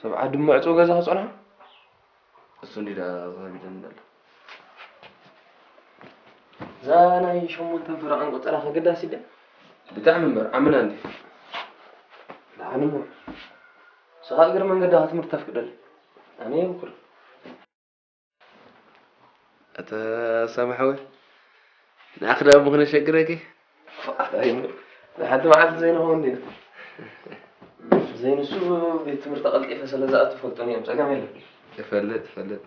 ኣብ ዓዲ ማዕጾ ገዛ ክጸንሖ? እሱ እንዲ ደኣ ዝኸቢደኒ ዘሎ። እዛ ናይ ሸሞንተን ፈረቓን ቆጸራ ከገዳሲ ድያ? ብጣዕሚ እምበር፣ ዓምና እንዲ። ደሓን እሞ። ንስኻ እግሪ መንገድኻ ትምህርቲ ተፍቅደለይ። ኣነ የብኩር። ኣታ ሳሚ ሓወይ፣ ንኣኽ ደኣ እሞ ክነሸግረኪ? ኣታ ይምር፣ ንሓንቲ መዓልቲ ዘይንኸውን ዲና? ዘይንሱ ቤት ትምህርቲ ቀልጢፈ ስለ ዝኣቱ ፈልጦ እየ፣ ጸገም የለን። እፈልጥ፣ እፈልጥ።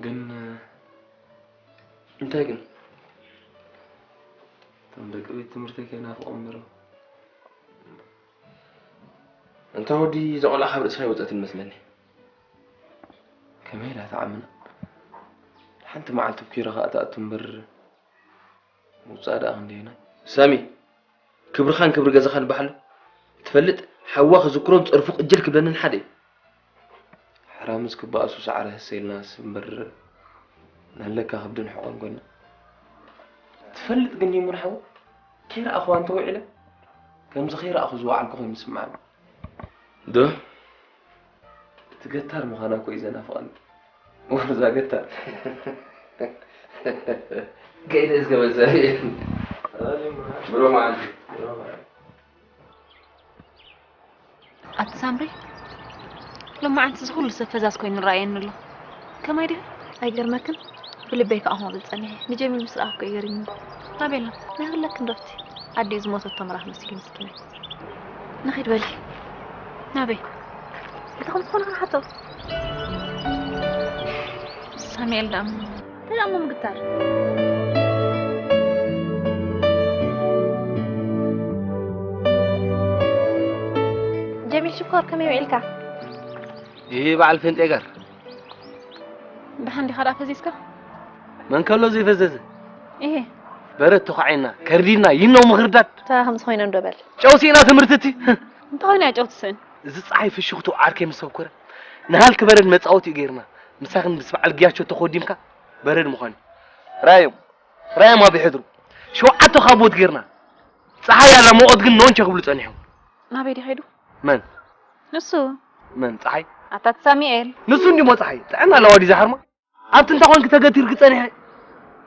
ግን እንታይ ግን? እቶም ደቂ ቤት ትምህርቲ ከይናፍቖም እምበር። እንተ ወዲ እዛ ቆልዓ ካብ ርእሳ ኣይወጸትን መስለኒ። ከመይ ኢላ ትዓምና? ሓንቲ መዓልቲ እኮ ኢራ ከኣ ትኣቱ እምበር ምውጻእ ደኣ ክንደየናይ? ሳሚ፣ ክብርኻን ክብሪ ገዛኻን ባሕሉ ትፈልጥ? ሓዋ ክዝክሮን ጸርፉ ቅጅል ክብለንን ሓደ እዩ። ሓራምዝ ክበኣሱ ሳዕሪ ህሰ ኢልናስ እምበር ናለካ ከብድን ሕቖን ኮይና። ትፈልጥ ግን ይሙን ሓው ከይረኣኽዋ እንተውዒለ ከምዚ ከይረኣኹ ዝወዓልኩ ኮይኑ ይስምዓኒ። ዶ? እቲ ገታር ምዃና እኮ እዩ ዘናፍቐኒ። ወርዛ ገታር። ከይደ እስከ መዛሪ። ብሮ መዓልቲ። ኣቲ ሳምሪ፣ ሎማዓንቲ እዚ ኩሉ ሰብ ፈዛዝ ኮይኑ ይረኣየኒ ኣሎ። ከማይ ዲኺ? ኣይገርመክን? ብልበይ ከኣ ክብል ጸኒሐ። ንጀሚል ምስ ረኣኽኩ እዩ ገሪሙኒ። ኣቤላ፣ ናይ ክለክን ዶፍቲ ኣዲኡ ዝሞተቶ ምራኽ መሲሉ ምስኪናይ። ንኺድ በሊ። ናበይ? እቲ ከም ዝኾነ ክንሓቶ። ሳሙኤል ደኣ እንታይ ደኣ እሞ ምግታር? ጀሚል ሽኮር ከመይ ውዒልካ? ይህ በዓል ፌንጤ ጋር ደሓን ዲኻ ደኣ ፈዚዝካ? መን ከሎ ዘይፈዘዘ? ኢሄ። በረድ ተዃዒና፣ ከርዲድና፣ ይነው ምኽርዳድ። ተራ ከምዚ ኮይነ እንዶ በል። ጨው ስኢና ትምህርቲ እቲ። እንታይ ኮይና እያ ጨው ትስእን? እዚ ጸሓይ ፍሽኽቱ ዓርከይ ምስ ሰብኮረ፣ ንሃልኪ በረድ መጻወቲኡ ገይርና። ምሳኽን ምስ በዓል ግያቾ ተኾዲምካ በረድ ምዃን እዩ። ራዮም፣ ራዮም ኣብ ይሕድሩ። ሸውዓተ ካቦት ገይርና። ጸሓይ ኣላ፣ ሙቐት ግን ኖንቸ ክብሉ ጸኒሖም። ናበይ ድዩ ከይዱ? መን? ንሱ። መን? ጸሓይ? ኣታ ሳሙኤል። ንሱ እንዲሞ ጸሓይ። ጥዕና ኣለዋ ድዩ ዝሓርማ? ኣብቲ እንተ ኾንኪ ተገቲርኪ ጸኒሐ።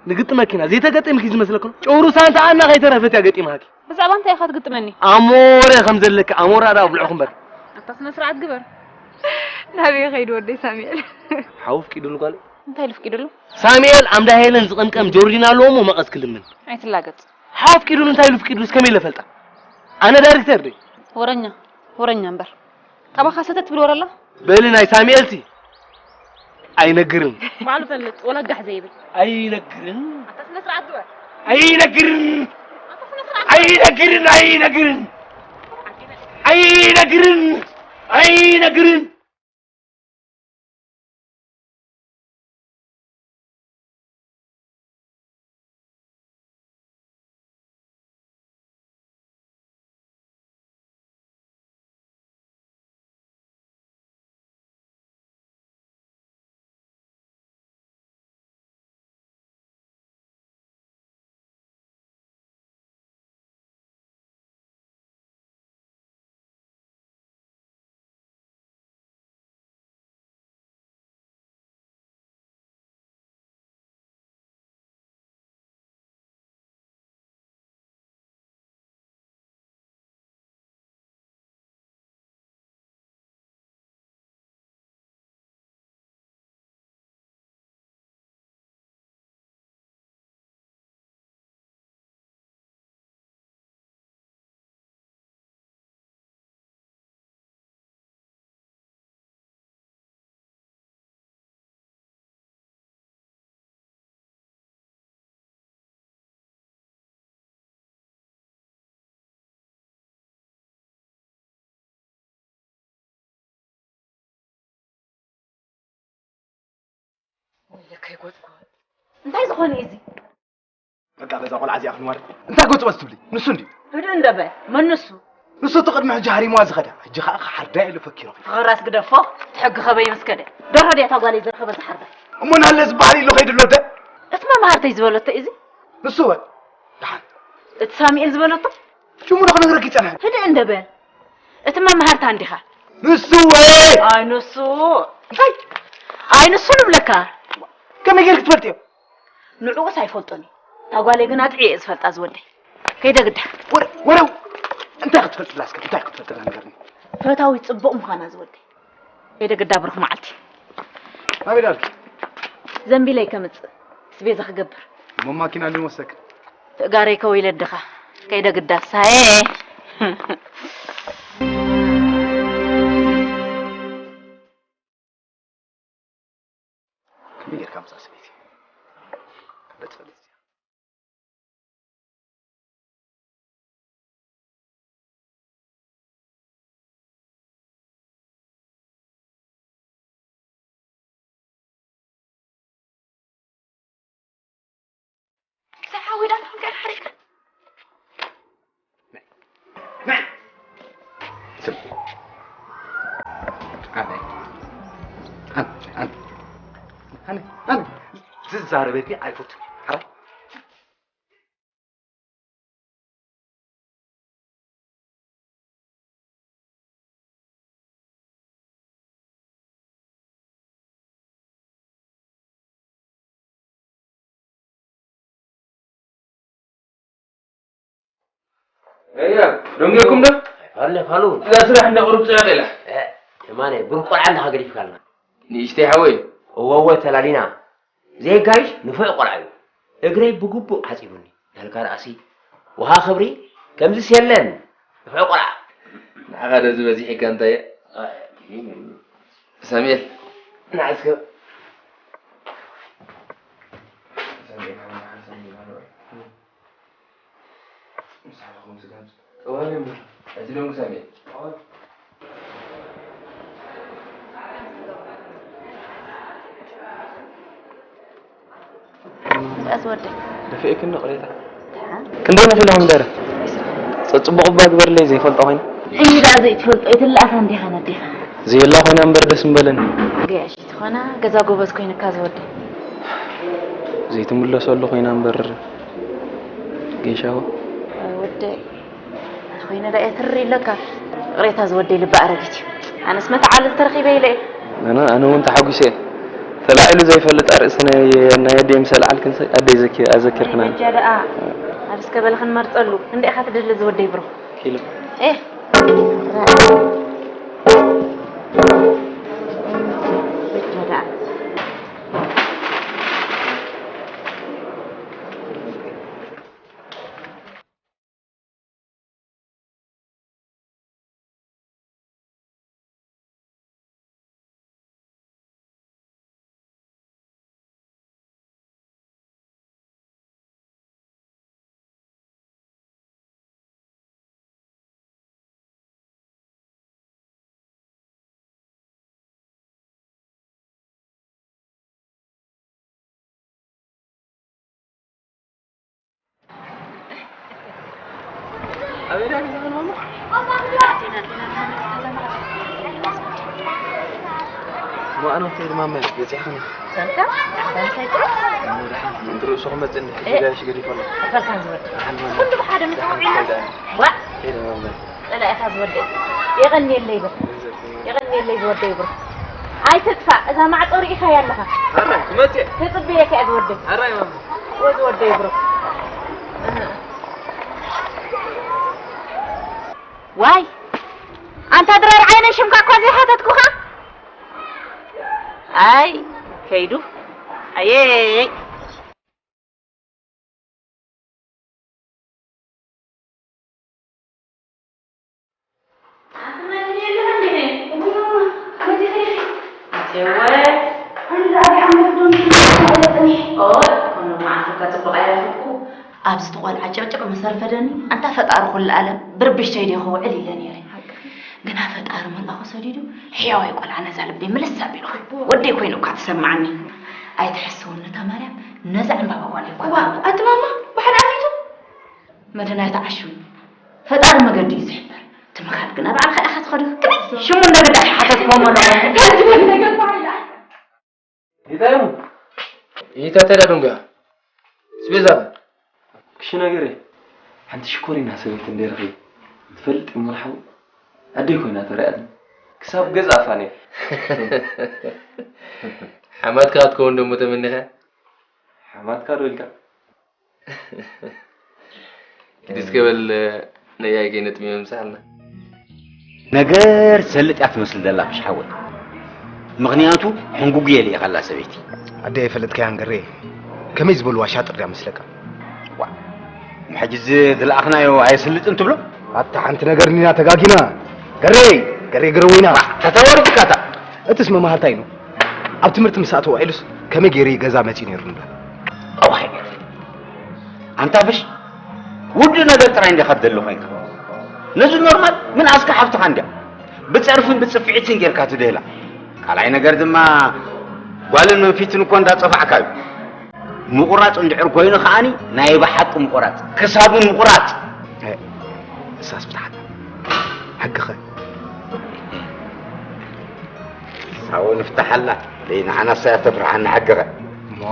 ንግጥመኪ ኢና። ዘይተገጢምኪ ዝመስለክን? ጨው ሩሳ እንተ ኣና ከይተረፈት እያ ገጢማኪ። ብዛዕባ እንታይ ኢኻ ትግጥመኒ? ኣሞረ ከም ዘለኪ፣ ኣሞራ ደኣ ኣብልዕኹ እምበር። ኣታ ስነ ስርዓት ግበር። ናበይ ከይዱ ወደይ ሳሙኤል? ሓው ፍቂዱሉ ጓል። እንታይ ኢሉ ፍቂዱሉ? ሳሙኤል ኣምዳ ሄለን ዝቐምቀም ጆርዲን ኣለዎ እሞ መቐስ ክልምን። ኣይትላገጽ። ሓው ፍቂዱሉ እንታይ ኢሉ ፍቂዱሉስ ከመይ ኢለ ፈልጣ? ኣነ ዳይሬክተር ድየ? ወረኛ፣ ወረኛ እምበር። ካባኻ ሰተት ትብል ወረ ኣላ? በሊ ናይ ሳሙኤልሲ ኣይነግርን። ባዕሉ ፈልጥ፣ ወላ ጋሕ ዘይብል። ኣይነግርን። ኣታ ስነ ስርዓት ግበር። ኣይነግርን። ኣታ ስነ ስርዓት ኣይነግርን፣ ኣይነግርን። ኣይነግርን። ኣይነግርን። ወይለከይ ጎጥጎጥ። እንታይ ዝኾነ እዩ እዚ? በቃ በዛ ቆልዓ እዚኣ ክንዋረ። እንታይ ጎጥጎጥ ትብሊ? ንሱ እንድዩ። ህድእ እንዶ በል። መን ንሱ? ንሱ እቲ ቅድሚ ሕጂ ሃሪምዋ ዝኸደ። ሕጂ ኸኣ ክሓርዳ ኢሉ ፈኪሩ። ፍቕራስ ግደፎ፣ እቲ ሕጊ ከበይ ምስ ከደ። ደርሆ ድያ እታ ጓለይ ዘርኸበ ዝሓርዳ? እሞ ናለ ዝበሃል ኢሉ ከይዱ ኣሎ ደ? እቲ መማህርተይ ዝበለቶ እዩ እዚ። ንሱ ወ ደሓን እቲ ሳሙኤል ዝበለቶ ሽሙ ዶ ክነግረኪ ጸንሐ? ህድእ እንደ በል። እቲ መምሃርታ እንዲኻ። ንሱ ወ ኣይ ንሱ እንታይ ኣይ ንሱ ንብለካ። ከመይ ጌርክ ትፈልጥዮ? ንዕኡስ ኣይፈልጦን እዩ። እታ ጓለይ ግና ጥዕየ እየ ዝፈልጣ ዝወደይ። ከይደ ግዳ። ወረ ወረ እንታይ ክትፈልጥላ እስከ እንታይ ክትፈልጥላ ንገርኒ። ፈታዊ ጽቡቕ ምዃና ዝወደይ። ከይደ ግዳ ብሩኽ መዓልቲ። ኣበይ ዳልኪ? ዘንቢለይ ከምጽእ ስቤዛ ክገብር። እሞ ማኪና እንድን ወሰክ። ትእጋረይ ከወይለ ድኻ። ከይደ ግዳ ሳየ። ከመይ ጌርካ ምጻእ ሰበይቲ? በትፈልጥ ዝዛረበልኒ ኣይፈቱን። እያ ደንጌኩም ዶ? ኣለ ፋሉ። እዛ ስራሕ እንዳ ቁሩብ ጽዕቕ ኢላ። የማነ ብሩክ ቆልዓ እንዳ ገዲፍካልና። ንእሽተይ ሓወይ። እወ እወ ተላሊና። ዘይጋይሽ ንፉዕ ቆልዓ እዩ። እግረይ ብግቡእ ዓጺቡኒ። ናልካ ርኣሲ ውሃ ክብሪ ከምዚስ የለን። ንፉዕ ቆልዓ። ንዓኻ ዶ ዝበዚሐካ እንታይ እየ? ሳሙኤል ንዓስከ ኣስወደ ደፊእክኒ ቅሬታ ደሓን ክንደይ መኺና ኮሚደረ? ጸጽቡቕ እባ ግበርለይ ዘይፈልጦ ኮይነ። ሕጂ ደኣ ዘይትፈልጦ ኣይትለኣሳ እንዲኻ ነዴኻ። ዘየላ ኮይና እምበር ደስ ምበለኒ። ገያሺ ትኾና ገዛ ጎበዝ ኮይንካ ዝወደ። ዘይትምለሰሉ ኮይና እምበር ጌሻ። ወደ እንተኾይነ ደኣ እየ ትሪ ኢለካ። ቅሬታ ዝወደይ ልቢ ኣረጊት እዩ። ኣነስ መተዓልል ተረኺበ ኢለ እየ። ኣነ ኣነ እውን ተሓጒሰ እየ። ተላዒሉ ዘይፈልጥ ኣርእስቲ ናይ ናይ ኣደይ ምስ ኣልዓልክን ኣደይ ዘኪ ኣዘኪርክና። በጃ ደኣ ኣብ እስከ በለ ክንመርጸሉ እንደ ኢኻ ትደሊ ዝወደይ ብሮ። ኪሎ ኤ በጃ ደኣ ኣበይ ዳግም ዘመን ማማ? ማእኖ ከይድ ማማ በፂሕኽኒ። ሰምታ? ሰምታ ይጥሩ? ኣነ ደሓን እንድርኡ ሱቕ መፅእኒ ሕጂ ጋሽ ገዲፈ ኣሎ። ከፈልካን ዝወድ። ደሓን ማማ። ኩሉ ብሓደ ምስ ደሓን ውዒና። ከይድ ኣነ። ዋ! ከይድ ማማ። ጸላእታ ዝወደይ። የቐንየለይ በል። የቐንየለይ ዝወደይ ብሮ። ኣይትጥፋእ፣ እዛ ማዕጾ ርኢኻያ ኣለኻ። ኣራይ፣ ክመጽእ። ክጽበየካ እየ ዝወደይ። ኣራይ ማማ። ወ ዝወደይ ብሮ። ዋይ፣ ኣንታ ድራር ዓይነይ ሽምካ እኳ ዘይሓተትኩኻ። ኣይ፣ ከይዱ። ኣየይ። ኣቲ መን የለኻ እንዴ? እወ፣ መን የለኻ? ኣቲ እወ። ኣንዳ ኣቢ ዓመት ዶ እንዴ? ኦ፣ ኮኖ መዓልቲ እኳ ጽቡቕ ኣይረኸብኩ። ኣብዚ ተቖልዓ ጭቕጭቕ ምስ ኣርፈደኒ፣ ኣንታ ፈጣሪ ኩሉ ዓለም ብርብሽተይ ድየ ክውዕል ኢለ ነይረ። ግና ፈጣሪ መልኣኹ ሰዲዱ፣ ሕያዋይ ቆልዓ ነዛ ልበይ ምልስ ኣቢሉ። ወደይ ኮይኑ እኳ ተሰማዓኒ። ኣይትሕስውኒ እታ ማርያም፣ ነዛ ዕምባባ ጓለይ እኳ ዋ፣ ትሃባ። ኣቲ ማማ፣ ብሓደ ኣትይቱ? መድን ኣይትዓሽው። ፈጣሪ መገዲ እዩ ዝሕበር። እቲ ምኻድ ግና ባዕልኻ ኢኻ ትኸዶ። ሽሙ እንደገዳ ሓተትክዎ መለኹ። እንታይ እዩ? ይታ ተዳ ዱንጋ። ስቤዛ። እሺ ነገረይ፣ ሓንቲ ሽኮሪና ሰበይቲ እንዴ ረኺበ ትፈልጥ እሞ ሓው ኣደይ ኮይና ተረኣትኒ። ክሳብ ገዛ ፋኔ። ሓማትካ ክትከውን ደሞ ተመኒኻ? ሓማትካ ዶ ኢልካ? ኪድ እስከ በል ነያይ ከይነጥሚ መምሳልና። ነገር ሰልጥ እያ ትመስል ዘላ ፍሽ ሓወይ። ምኽንያቱ ሕንጉጉ የለ ኢኻላ ሰበይቲ። ኣደ ኣይፈለጥካያን ገሬ። ከመይ ዝበሉ ዋሻጥር ድያ መስለካ? ዋ፣ ሕጂ እዚ ዝለኣኽናዮ ኣየስልጥን ትብሎ? ኣታ ሓንቲ ነገር እኒና ተጋጊና። ገሬ፣ ገሬ ገረወይና። ተተወርድካታ። እትስ መማህርታይ ነው። ኣብ ትምህርቲ ምስ ኣተወ ውዒሉስ ከመይ ገይሩ ገዛ መጺኡ ነይሩ ንብላ። ኣዋይ። ኣንታ ፍሽ፣ ውዱእ ነገር ጥራይ እንዲኻ ትደሊ ኮይንካ። ነዚ ኖርማል ምን ኣስካ ሓፍትኻ እንድያ። ብጸርፍን ብጽፍዒትን ጌርካ ትድህላ። ካልኣይ ነገር ድማ ጓልን መንፊትን እኮ እንዳጸፋዕካ እዩ። ምቑራጽ እንድሕር ኮይኑ ከኣኒ ናይ ብሓቂ ምቑራጽ፣ ክሳቡ ምቑራጽ። እ፣ እሳስ ብትሓት። ሕግኸ? ሳቦ ንፍታሓላ። ደይ ንዓናሳ እያ ተፍርሓና ሕግኸ። እሞ?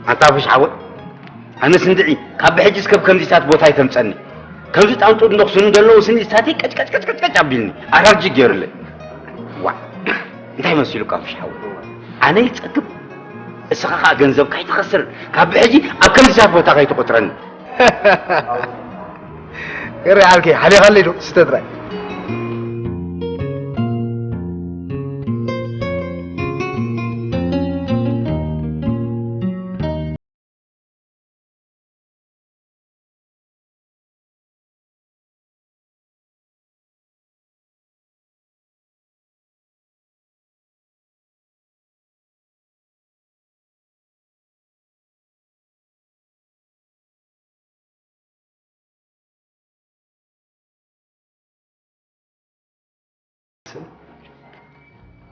ኣንታ ፍሽ ሓወይ፣ ኣነስ እንድዒ ካብ ብሕጂ እስከ ከምዚታት ቦታ ኣይተምጸኒ። ከምዚ ጣንጡ እንዶ ክስኑ ዘለዉ ስኒ ስታተይ ቀጭ ቀጭ ቀጭ ቀጭ ቀጭ ኣቢልኒ። ኣራርጂ ገይሩለይ። ዋ፣ እንታይ መሲሉካ ፍሽ ሓወይ? ኣነ ይጸግብ፣ እስኻ ኸኣ ገንዘብካ ኣይትኸስር። ካብ ብሕጂ ኣብ ከምዚታት ቦታ ከይትቆጽረኒ። ገሬ ዓርከይ፣ ሓሊኻለይ ዶ? ስተ ጥራይ።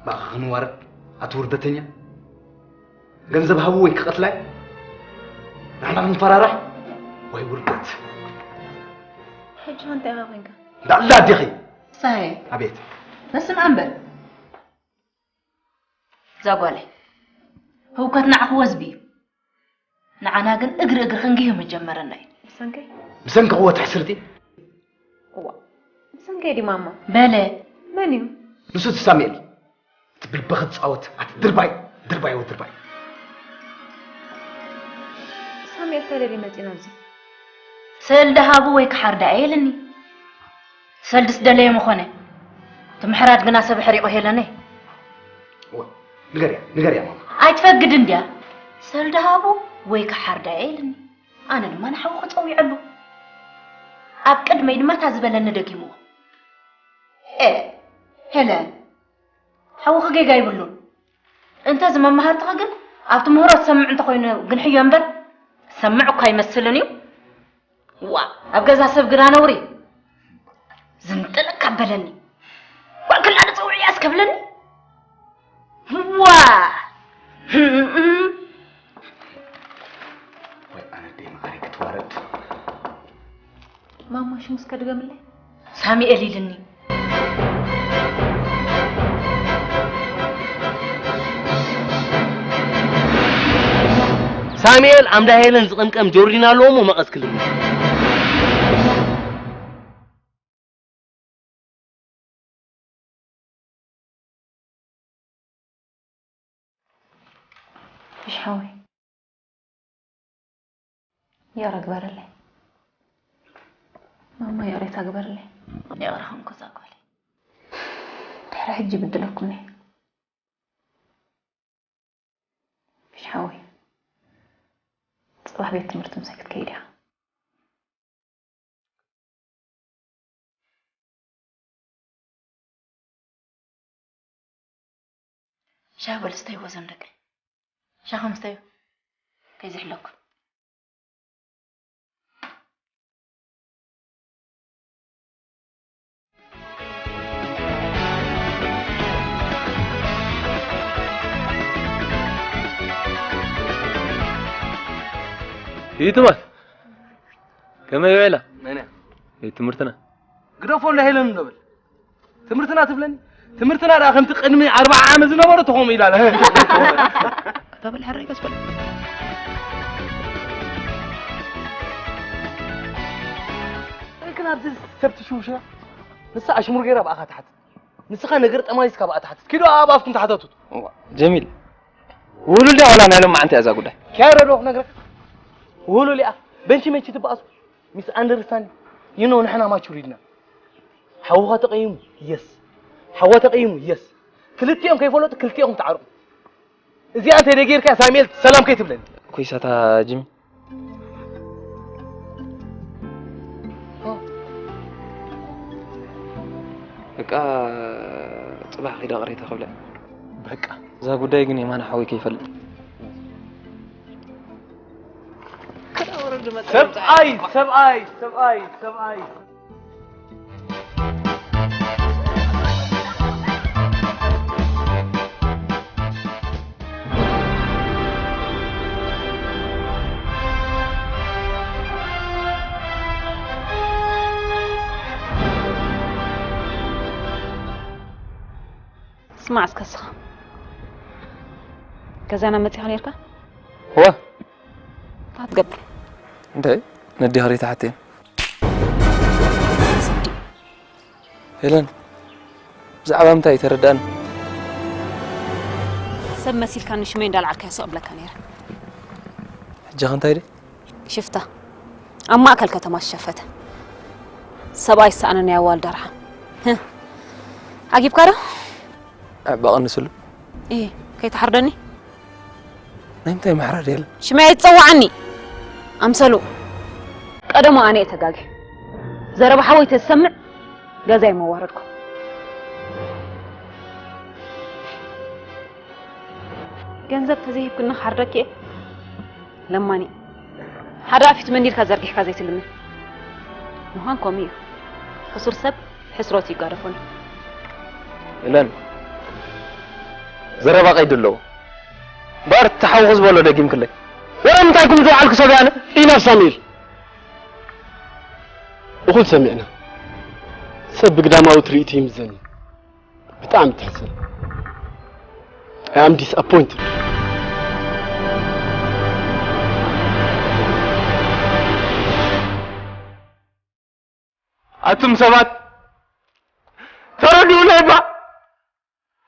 ባኻ ክንዋረድ፣ ኣቲ ውርደተኛ። ገንዘብ ሃቡ ወይ ክቐትላይ፣ ንሕና ክንፈራራሕ ወይ ውርደት። ሕጂ እንታይ ኢኻ ኮንካ? እንዳላ ኣዴኺ። ሳሄ። ኣቤት። በስመ ኣብ በል። እዛ ጓለይ፣ ህውከት ንዓኺ ወዝቢ እዩ። ንዓና ግን እግሪ እግሪ ክንግህ መጀመርና እዩ። ብሰንከይ? ብሰንኪ ክወት ሕስርቲ? እዋ፣ ብሰንከይ ድዩ ማማ? በለ። መን እዩ? ንሱ እቲ ሳሙኤል። እቲ ብልቢ ክትጻወት፣ ኣቲ ድርባይ፣ ድርባይ ወ ድርባይ። ሳሙኤል እንታይ ደልዩ መጺኡ ናብዚ? ሰልዲ ሃቡ ወይ ክሓርዳ እየ ኢልኒ። ሰልድስ ደለየ ምኾነ። እቲ ምሕራድ ግና ሰብ ኣሕሪቑ ሄለነይ። እወ፣ ንገርያ፣ ንገርያ ማማ። ኣይትፈግድን ድያ? ሰልዲ ሃቡ ወይ ክሓርዳ እየ ኢልኒ። ኣነ ድማ ንሓዉ ክጸዊዐሉ። ኣብ ቅድመይ ድማ እታ ዝበለኒ ደጊምዎ። ኤ፣ ሄለን፣ ሓውኺ ጌጋ ይብሉን። እንተ እዚ መማህርትኺ ግን ኣብ ትምህሮ ዝሰምዕ እንተኾይኑ ግንሕዮ እምበር ዝሰምዕ እኳ ኣይመስልን እዩ። ዋ፣ ኣብ ገዛ ሰብ ግና ነውሪ። ዝንጥለካ በለኒ። ጓል ክላ ንጸውዕያ እስከ ብለኒ። ዋ! ወይ ኣነ ደይ መዓረይ ክትዋረድ። ማማ ሽሙ እስከ ድገምለይ። ሳሙኤል ኢልኒ። ሳሙኤል ኣምዳ ሄለን ዝቕምቀም ጆርዲን ኣለዎ እሞ መቐስ ክልኒ። ፍሽ ሓወይ፣ ይቕረ ግበረለይ። ማማ ይቕሬታ ግበረለይ። ይቕረ ኾንኩ እዛ ጓለይ። ድሕሪ ሕጂ ይብድለኩም እየ። ፍሽ ሓወይ፣ ጽባሕ ቤት ትምህርቲ ምሳይ ክትከይድ ኢኻ። ሻሂ በሉ ስተይዎ እዞም ደቂ። ሻሂ ምስተዩ ከይዝሕለኩም። ይትማት ከመይ ውዒላ? መን እያ? ቤት ትምህርትና። ግደፎ፣ እንዳ ሄለን እንዶ በል። ትምህርትና ትብለኒ? ትምህርትና ደኣ ከምቲ ቅድሚ ኣርብዓ ዓመት ዝነበሮ ተኾም ኢላ ኣላ። ኣታ በል ሕራይ ቀስ በል። ኣብዚ ሰብ ትሽውሽያ። ንሳ ኣሽሙር ገይራ ብኣኻ ትሓትት። ንስኻ ነገር ጠማዚዝካ ብኣ ትሓትት። ኪዱ ኣብ ኣፍኩም ተሓታቱት። እዋ፣ ጀሚል፣ ውሉዳ ዋላ ናይ ሎማዓንቲ እያ እዛ ጉዳይ። ኪያዶ ዶ ክነግረካ? ውሉል እያ። በንቺ መንቺ ትበኣሱ። ሚስ ኣንደርስታንድ። You know፣ ንሕና ማቹር ኢድና። ሓውኻ ተቐይሙ፣ የስ። ሓዋ ተቐይሙ፣ የስ። ክልቲኦም ከይፈለጡ፣ ክልቲኦም ተዓርቁ። እዚኣ እንተ ደጊርካ ሳሙኤል ሰላም ከይትብለኒ። ኮይሳታ ጂሚ። በቃ ጽባሕ ኺዳ ቅሬታ ክብላ። በቃ እዛ ጉዳይ ግን የማነ ሓወይ ከይፈልጥ። ሰብኣይ፣ ሰብኣይ፣ ሰብኣይ፣ ሰብኣይ። ስማዕ እስከ እስኻ። ገዛና መጺኻ ነርካ? እወ። እንታይ ትገብር? እንታይ? ነዲ ኽሪታ ሓቴን። ስዲ። ሄለን፣ ብዛዕባ ምንታይ ኣይተረዳእን። ሰብ መሲልካ ንሽመይ እንዳልዓልካዮ ስቕ ብለካ ነይረ። ሕጂ ኸ እንታይ ደ? ሽፍታ። ኣብ ማእከል ከተማ ዝሸፈተ። ሰብኣይ ዝሰኣነ ናይ ኣዋልድ ኣርሓ። ህህ። ዓጊብካ ዶ? ኣዕባ ቀንስሉ። እየ፣ ከይትሓርደኒ። ናይ ምንታይ ምሕራድ የለን። ሽመይ ኣይትጸውዓኒ። ኣምሰሉ። ቀደሙ ኣነ እየ ተጋግየ። ዘረባ ሓወይ ተዝሰምዕ ገዛይ መዋረድኩ። ገንዘብ ተዘይሂብክኒ ክሓርደኪ እየ። ለማኒ። ሓደ ኣፊት መንዲልካ ዘርጊሕካ ዘይትልምን። ምዃን ከምኡ እዩ። ሕሱር ሰብ ሕስረቱ ይጋደፈሉ። እለን። ዘረባ ቀይዲ ኣለዎ። እምበኣር እቲ ሓውኺ ዝበሎ ደጊምክለይ። ወረ ምንታይ ኩም ዝወዓልኩ ሰብ እየ ኣነ? ኢናፍ ሳሙኤል። እኹል ሰሚዕና። ሰብ ብግዳማዊ ትርኢቱ ይምዘን እዩ። ብጣዕሚ ተሕዝን። I am disappointed. ኣቱም ሰባት ተረድኡለይ እባ።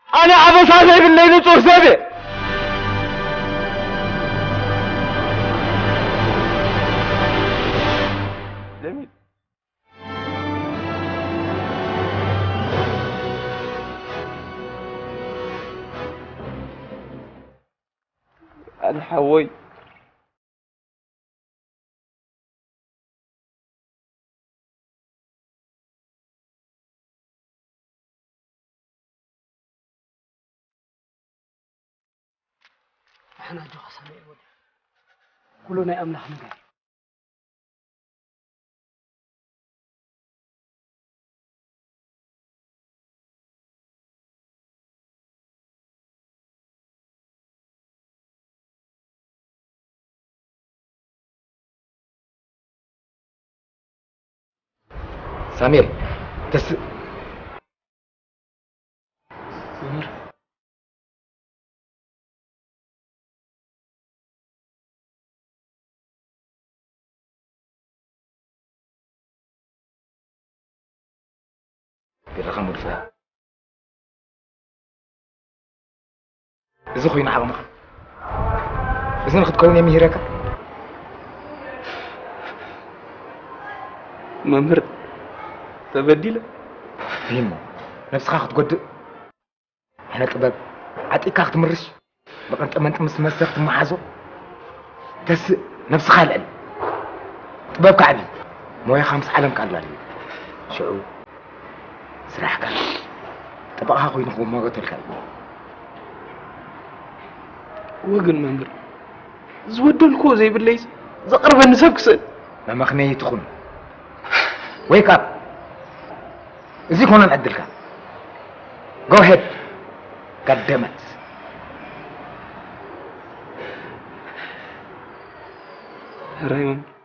ኣነ ኣበሳ ዘይብለይ ንጹህ ሰብ እየ። ጀሚል። ኣነ ሓወይ። ኣሕና ኣጆኻ ሳሚኤል ወዲ። ኩሉ ናይ ኣምላኽ ነገር እዩ። ሳሚኤል፣ ተስ-፣ መምህር። ገለኻ ሙሉሳ። እዚ ኮይኑ ዓቕምኻ። እዚ ንኽትከውን እየ ምሂረካ። መምህር፣ ተበዲለ። ይህሞ፣ ነብስኻ ክትጎድእ። ኣነ ጥበብ ዓጢቕካ ክትምርሽ፣ ብቐንጠ መንጢ ምስ መስተ ክትመሓዞ፣ ተስእ፣ ነብስኻ ኣልዕል። ጥበብካ ኣዕቢ፣ ሞያኻ ምስ ዓለም ከኣላልዮ። ሽዑ ስራሕካ ጠበቓኻ ኮይኑ ክመገተልካ እዩ። እወ ግን መምህር፣ ዝበደልክዎ ዘይብለይስ ዘቕርበኒ ሰብ ክስእን። መመኽነዪ ትኹን። Wake up! እዚ ኣይኮነን ዕድልካ። Go ahead! God damn it! ሕራይ መምህር።